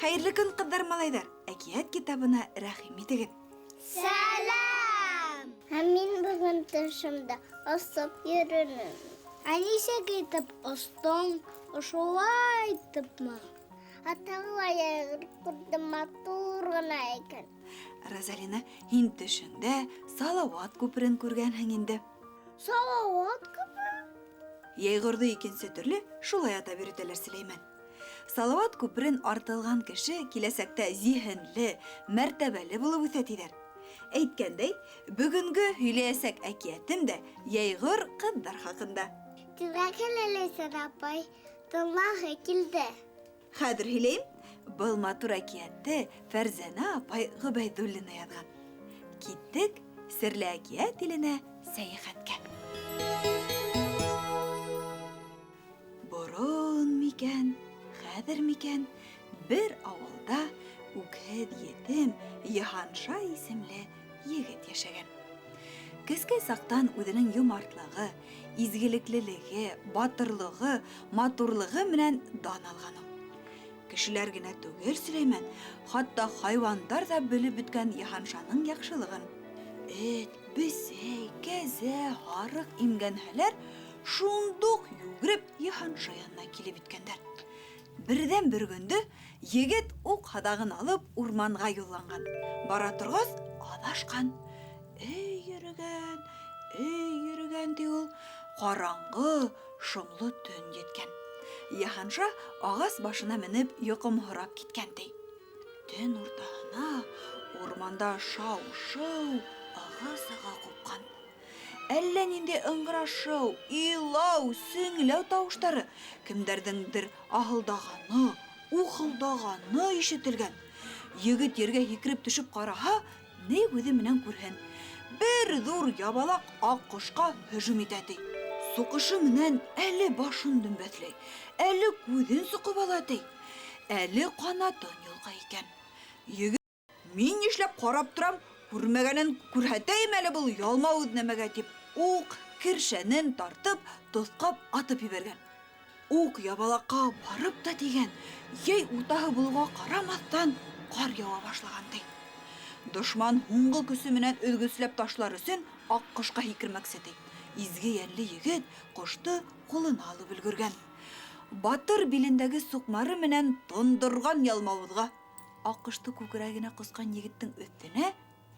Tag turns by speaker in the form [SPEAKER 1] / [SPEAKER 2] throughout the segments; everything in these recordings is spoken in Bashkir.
[SPEAKER 1] Хәйерле көн, ҡыҙҙар, малайҙар! Әкиәт китабына рәхим итегеҙ.
[SPEAKER 2] Сәләм! Ә мин бөгөн төшөмдә осоп йөрөнөм. Ә нисек итеп остоң? Ошолай итепме? Ә тағы ла йәйғор күрҙем, матур ғына икән.
[SPEAKER 1] Розалина, һин төшөңдә Салауат күперен күргәнһең инде.
[SPEAKER 2] Салауат күпере?
[SPEAKER 1] Йәйғорҙо икенсе төрлө шулай атап йөрөтәләр, Сөләймән. Салауат күперен артылған кеше киләсәктә зиһенле, мәртәбәле булып үҫә тиҙәр. Әйткәндәй, бөгөнгө һөйләйәсәк әкиәтем дә йәйғор ҡыҙҙар хаҡында.
[SPEAKER 2] Тиҙерәк һөйлә, Ләйсән апай, тыңлағы килде.
[SPEAKER 1] Хәҙер һөйләйем. Был матур әкиәтте Фәрзәнә апай Ғөбәйҙуллина яҙған. Киттек серле әкиәт иленә сәйәхәткә. Борон микән, хәҙер микән, бер ауылда үкһеҙ етем Йыһанша исемле егет йәшәгән. Кескәй саҡтан үҙенең йомартлығы, изгелеклелеге, батырлығы, матурлығы менән дан алған ул. Кешеләр генә түгел, Сөләймән, хатта хайуандар ҙа белеп бөткән Йыһаншаның яҡшылығын. Эт, бесәй, кәзә, һарыҡ имгәнһәләр, шундуҡ йүгереп Йыһанша янына килеп еткәндәр. Берҙән-бер көндө егет уҡ һаҙағын алып урманға юлланған. Бара торғас, аҙашҡан. Эй йөрөгән, эй йөрөгән, ти ул. Ҡараңғы, шомло төн еткән. Йыһанша ағас башына менеп йоҡомһорап киткән, ти. Төн уртаһына урманда шау-шыу, ығы-зығы ҡупҡан. Әллә ниндәй ыңғырашыу, илау, сеңләү тауыштары, кемдәрҙеңдер аһылдағаны, ухылдағаны ишетелгән. Егет ергә һикереп төшөп ҡараһа, ни күҙе менән күрһен, бер ҙур ябалаҡ аҡҡошҡа һөжүм итә, ти. Суҡышы менән әле башын дөмбәҫләй, әле күҙен соҡоп ала, ти, әле ҡанатын йолҡа икән. Егет, мин нишләп ҡарап торам, күрмәгәнен күрһәтәйем әле был ялмауыҙ нәмәгә, тип, уҡ кершәнен тартып, тоҫҡап атып ебәргән. Уҡ ябалаҡҡа барып та тейгән, йәй уртаһы булыуға ҡарамаҫтан, ҡар яуа башлаған, ти. Дошман һуңғы көсө менән өҙгөсләп ташлар өсөн аҡҡошҡа һикермәксе, ти. Изге йәнле егет ҡошто ҡулына алып өлгөргән. Батыр билендәге суҡмары менән тондорған ялмауыҙға. Аҡҡошто күкрәгенә ҡосҡан егеттең өҫтөнә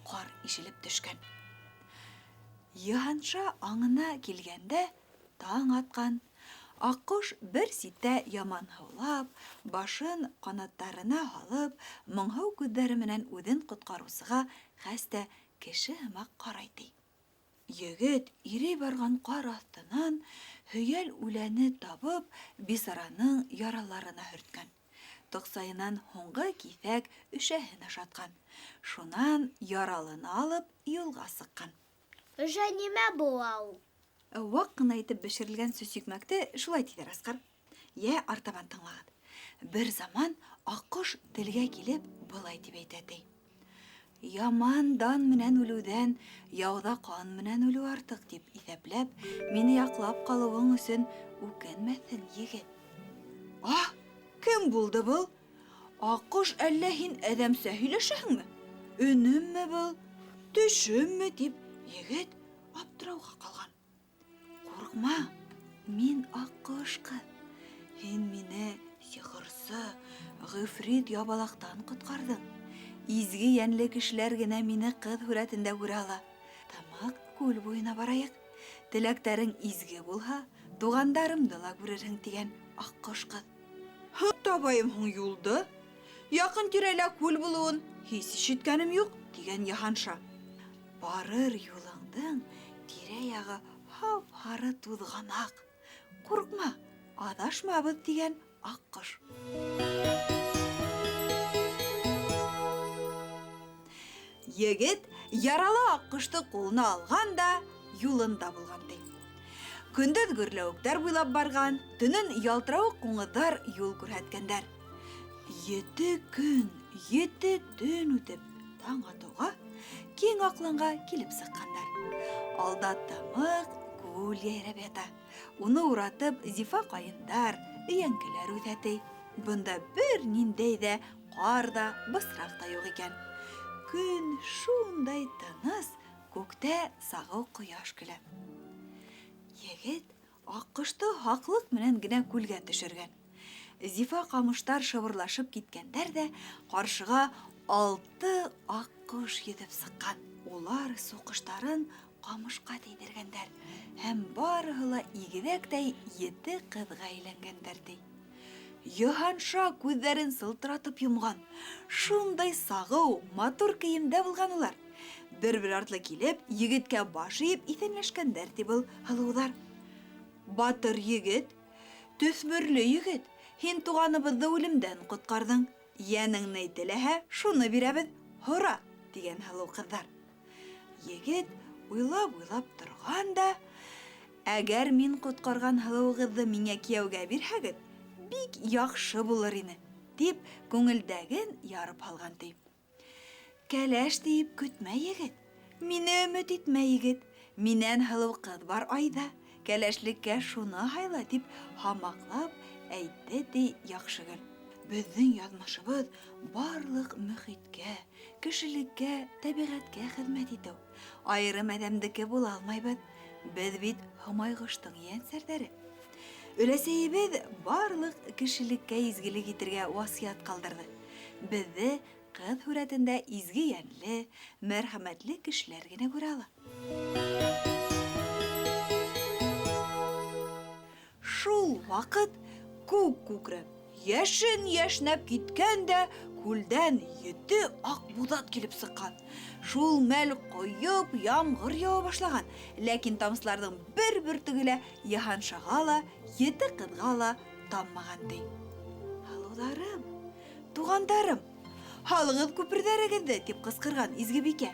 [SPEAKER 1] ҡар ишелеп төшкән. Йыһанша аңына килгәндә таң атҡан. Аҡҡош бер ситтә яманһыулап, башын ҡанаттарына һалып, моңһоу күҙҙәре менән үҙен ҡотҡарыусыға хәстә кеше һымаҡ ҡарай, ти. Егет ирей барған ҡар аҫтынан һөйәл үләне табып, бисараның яраларына һөрткән. Тоҡсайынан һуңғы киҫәк өшәһен ашатҡан. Шунан яралыны алып юлға сыҡҡан.
[SPEAKER 2] Өшә нимә була ул?
[SPEAKER 1] Ваҡ ҡына итеп бешерелгән сөсөкмәкте шулай тиҙәр, Асҡар. Йә, артабан тыңлағыҙ. Бер заман аҡҡош телгә килеп былай тип әйтә, ти. Яман дан менән үлеүҙән яуҙа ҡан менән үлеү артыҡ тип иҫәпләп, мине яҡлап ҡалыуың өсөн үкенмәҫһең, егет. Аһ, кем булды был? Аҡҡош, әллә һин әҙәмсә һөйләшәһеңме? Өнөммө был, төшөммө тип егет аптырауға ҡалған. Ҡурҡма, мин аҡҡош ҡыҙ. Һин мине сихырсы, ғифрит ябалаҡтан ҡотҡарҙың. Изге йәнле кешеләр генә мине ҡыҙ һүрәтендә күрә ала. Тамаҡ күл буйына барайыҡ. Теләктәрең изге булһа, туғандарымды ла күрерһең, тигән аҡҡош ҡыҙ. Һы, табайым һуң юлды? Яҡын тирәлә күл булыуын һис ишеткәнем юҡ, тигән Йыһанша. Барыр юлыңдың тирә-яғы һап-һары туҙғанаҡ. Ҡурҡма, аҙашмабыҙ, тигән аҡҡош. Егет яралы аҡҡошто ҡулына алған да юлында булған, ти. Көндөҙ гөрләүектәр буйлап барған, төнөн ялтырауыҡ ҡуңыҙҙар юл күрһәткәндәр. 7 көн, 7 төн үтеп, таң атыуға киң аҡланға килеп сыҡҡандар. Алда тымыҡ күл йәйрәп ята. Уны уратып зифа ҡайындар, өйәңкеләр үҫә, ти. Бында бер ниндәй ҙә Ҡар ҙа, бысраҡ та юҡ икән. Көн шундай тыныс, күктә сағыу ҡояш көлә. Егет аҡҡошто һаҡлыҡ менән генә күлгә төшөргән. Зифа ҡамыштар шыбырлашып киткәндәр ҙә, ҡаршыға 6 аҡҡош йөҙөп сыҡҡан. Улар суҡыштарын ҡамышҡа тейҙергәндәр һәм барыһы ла игеҙәктәй 7 ҡыҙға әйләнгәндәр, ти. Йыһанша күҙҙәрен сылтыратып йомған. Шундай сағыу, матур кейемдә булған улар. Бер-бер артлы килеп, егеткә баш эйеп иҫәнләшкәндәр, ти был һылыуҙар. Батыр егет, төҫмөрлө егет, һин туғаныбыҙҙы үлемдән ҡотҡарҙың. Йәнең ни теләһә, шуны бирәбеҙ, һора, тигән һылыу ҡыҙҙар. Егет уйлап-уйлап торған да, әгәр мин ҡотҡарған һылыуығыҙҙы миңә кейәүгә бирһәгеҙ, бик яҡшы булыр ине, тип күңелдәген ярып һалған, ти. Кәләш тиеп көтмә, егет, мине өмөт итмә, егет, минән һылыу ҡыҙ бар айҙа, кәләшлеккә шуны һайла, тип һамаҡлап әйтте, ти Яҡшыгөл. Беҙҙең яҙмышыбыҙ барлыҡ мөхиткә, кешелеккә, тәбиғәткә хеҙмәт итеү. Айырым әҙәмдеке була алмайбыҙ. Беҙ бит Һомайғоштоң йәнсәрҙәре. Өләсәйебеҙ барлыҡ кешелеккә изгелек итергә васыят ҡалдырҙы. Беҙҙе ҡыҙ һүрәтендә изге йәнле, мәрхәмәтле кешеләр генә күрә ала. Шул ваҡыт күк күкрәп, йәшен йәшнәп киткән дә күлдән 7 аҡ буҙат килеп сыҡҡан. Шул мәл ҡойоп ямғыр яуа башлаған. Ләкин тамсыларҙың бер бөртөгө лә Йыһаншаға ла, 7 ҡыҙға ла таммаған, ти. Һылыуҙарым, туғандарым, һалығыҙ күперҙәрегеҙҙе, тип ҡысҡырған Изгебикә.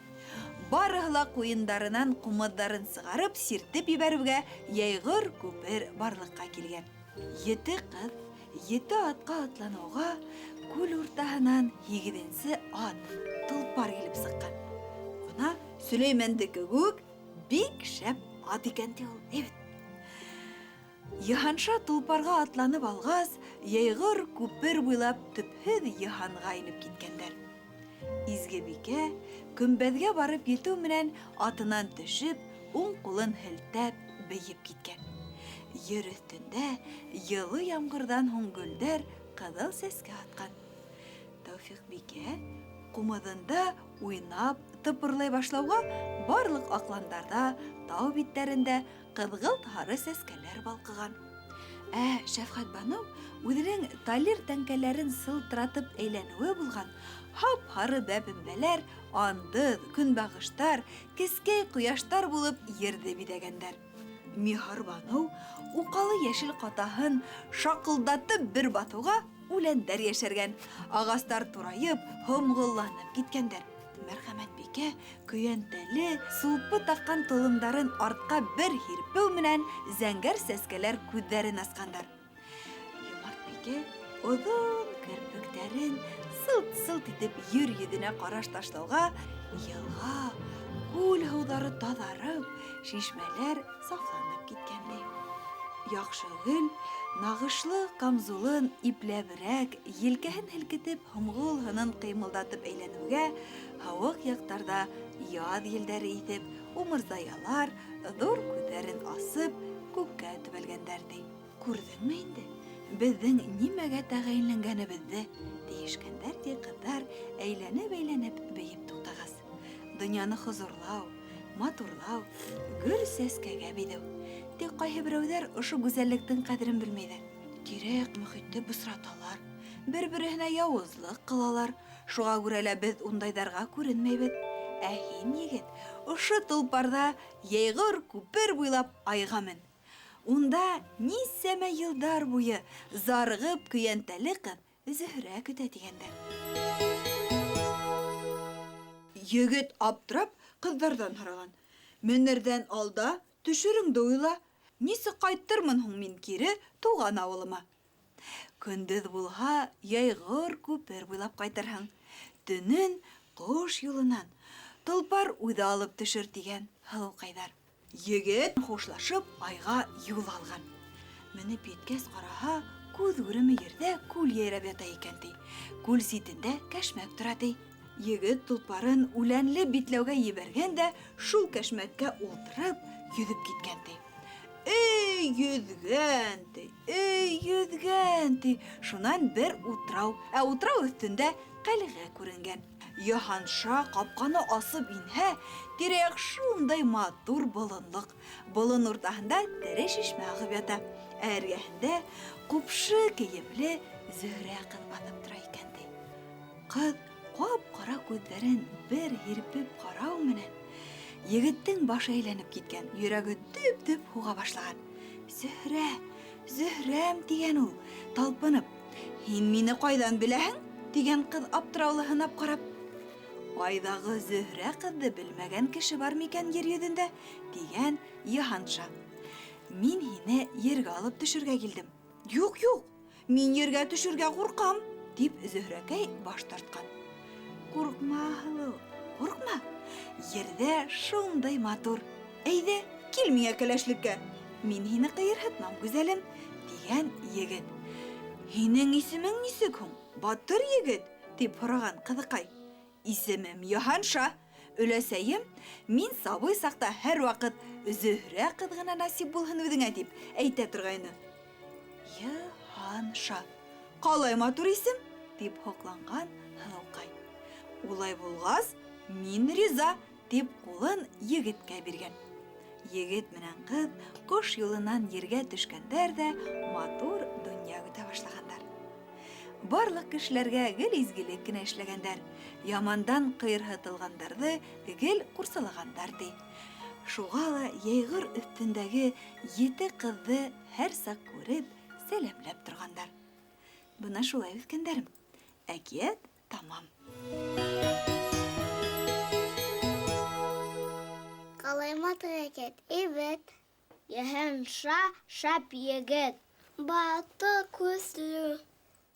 [SPEAKER 1] Барыһы ла ҡуйындарынан ҡумыҙҙарын сығарып, сиртеп ебәреүгә йәйғор күпер барлыҡҡа килгән. 7 ҡыҙ 7 атҡа атланыуға күл уртаһынан 8-нсе ат толпар килеп сыҡҡан. Бына Сөләймәндеке кеүек бик шәп ат икән, ти ул. Әйбәт. Йыһанша толпарға атланып алғас, йәйғор күпер буйлап төпһөҙ йыһанға инеп киткәндәр. Изгебикә көмбәҙгә барып етеү менән атынан төшөп, уң ҡулын һелтәп бейеп киткән. Ер өҫтөндә йылы ямғырҙан һуң гөлдәр ҡыҙыл сәскә атҡан. Тәүфиҡбикә ҡумыҙында уйнап тыпырлай башлауға барлыҡ аҡландарҙа, тау биттәрендә ҡыҙғылт һары сәскәләр балҡыған. Ә Шәфҡәтбаныу үҙенең талир тәңкәләрен сылтыратып әйләнеүе булған һап-һары бәбембәләр, андыҙ, көнбағыштар, кескәй ҡояштар булып ерҙе биҙәгәндәр. Миһырбаныу уҡалы йәшел ҡатаһын шаҡылдатып бер баҫыуға үләндәр йәшәргән, ағастар турайып, һомғолланып киткәндәр. Мәрхәмәтбикә көйәнтәле, сулпы таҡҡан толомдарын артҡа бер һирпеү менән зәңгәр сәскәләр күҙҙәрен асҡандар. Йомартбикә оҙон керпектәрен сылт-сылт итеп ер йөҙөнә ҡараш ташлауға йылға, күл һыуҙары таҙарып, шишмәләр сафланып киткәндәй. Яҡшыгөл нағышлы камзулын ипләберәк, елкәһен һелкетеп, һомғол һынын ҡыймылдатып әйләнеүгә һыуыҡ яҡтарҙа яҙ елдәре иҫеп, умырзаялар ҙур күҙҙәрен асып, күккә төбәлгәндәр, ти. Күрҙеңме инде беҙҙең нимәгә тәғәйенләнгәнебеҙҙе, тейешкәндәр, ти ҡыҙҙар әйләнеп-әйләнеп бейеп туҡтағас. Донъяны хозурлау, матурлау, гөл сәскәгә биҙәү. Тик ҡайһы берәүҙәр ошо гүзәллектең ҡәҙерен белмәйҙәр. Тирә-яҡ мөхитте бысраталар, бер-береһенә яуызлыҡ ҡылалар. Шуға күрә лә беҙ ундайҙарға күренмәйбеҙ. Ә һин, егет, ошо толпарҙа йәйғор күпер буйлап айға мен. Унда нисәмә йылдар буйы зарығып көйәнтәле ҡыҙ Зөһрә көтә, тигәндәр. Егет аптырап ҡыҙҙарҙан һораған. Менерҙән алда төшөрөңдө уйла, нисек ҡайтырмын һуң мин кире тыуған ауылыма? Көндөҙ булһа, йәйғор күпер буйлап ҡайтырһың. Төнөн ҡош юлынан толпар үҙе алып төшөр, тигән һылыуҡайҙар. Егет хушлашып айға юл алған. Менеп еткәс ҡараһа, күҙ күреме ерҙә күл йәйрәп ята икән, ти. Күл ситендә кәшмәк тора, ти. Егет толпарын үләнле битләүгә ебәргән дә шул кәшмәккә ултырып йөҙөп киткән, ти. Эй, йөҙгән, ти, эй, йөҙгән, ти. Шунан бер утрау, ә утрау өҫтөндә ҡәлғә күренгән. Йыһанша ҡапҡаны асып инһә, тирә-яҡ шундай матур болонлоҡ. Болон уртаһында тере шишмә ағып ята. Ә эргәһендә ҡупшы кейемле Зөһрә ҡыҙ баҫып тора икән, ти. Ҡыҙ ҡап-ҡара күҙҙәрен бер һирпеп ҡарау менән егеттең башы әйләнеп киткән, йөрәге дөп-дөп һуға башлаған. Зөһрә, Зөһрәм, тигән ул, талпынып. Һин мине ҡайҙан беләһең? Тигән ҡыҙ аптыраулы һынап ҡарап. Айҙағы Зөһрә ҡыҙҙы белмәгән кеше бар микән ер йөҙөндә? Тигән Йыһанша. Мин һине ергә алып төшөргә килдем. Юҡ, юҡ, мин ергә төшөргә ҡурҡам, тип Зөһрәкәй баш тартҡан. Ҡурҡма, һылыу, ҡурҡма. Ерҙә шундай матур. Әйҙә, кил миңә кәләшлеккә. Мин һине ҡыйырһытмам, гүзәлем, тигән егет. Һинең исемең нисек һуң, батыр егет? Тип һораған ҡыҙыҡай. Исемем Йыһанша. Өләсәйем, мин сабый саҡта һәр ваҡыт Зөһрә ҡыҙ ғына насип булһын үҙеңә тип әйтә торғайны. Йыһанша. Ҡалай матур исем, тип һоҡланған һылыуҡай. Улай булғас, мин риза, тип ҡулын егеткә биргән. Егет менән ҡыҙ ҡош юлынан ергә төшкәндәр ҙә матур донъя көтә башлағандар. Барлыҡ кешеләргә гел изгелек кенә эшләгәндәр, ямандан ҡыйырһытылғандарҙы гел ҡурсалағандар, ти. Шуға ла йәйғор өҫтөндәге ете ҡыҙҙы һәр саҡ күреп, сәләмләп торғандар. Бына шулай, үҫкәндәрем. Әкиәт тамам.
[SPEAKER 2] Ҡалай матур әкиәт, әйбәт. Йыһанша шәп егет. Батыр, көслө,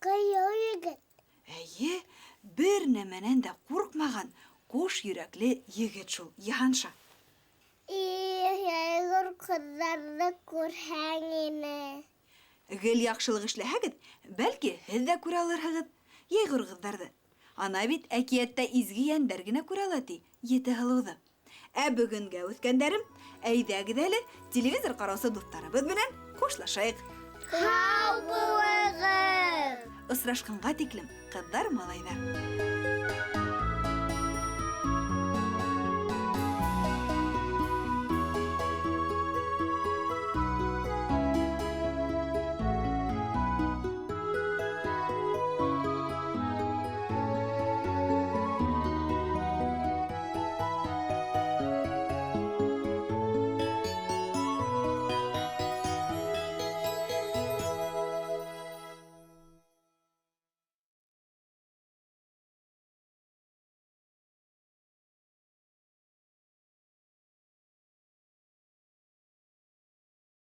[SPEAKER 2] ҡыйыу егет.
[SPEAKER 1] Эйе, бер нәмәнән дә ҡурҡмаған ҡуш йөрәкле егет шул Йыһанша.
[SPEAKER 2] Их, йәйғор ҡыҙҙарҙы күрһәң ине.
[SPEAKER 1] Гел яҡшылыҡ эшләһәгеҙ, бәлки һеҙ ҙә күрә алырһығыҙ йәйғор ҡыҙҙарҙы. Ана бит әкиәттә изге йәндәр генә күрә ала, ти, ете һылыуҙы. Ә бөгөнгә, үҫкәндәрем, әйҙәгеҙ әле телевизор ҡараусы дуҫтарыбыҙ менән хушлашайыҡ.
[SPEAKER 2] Һау булығыҙ!
[SPEAKER 1] Осрашҡанға тиклем, ҡыҙҙар, малайҙар.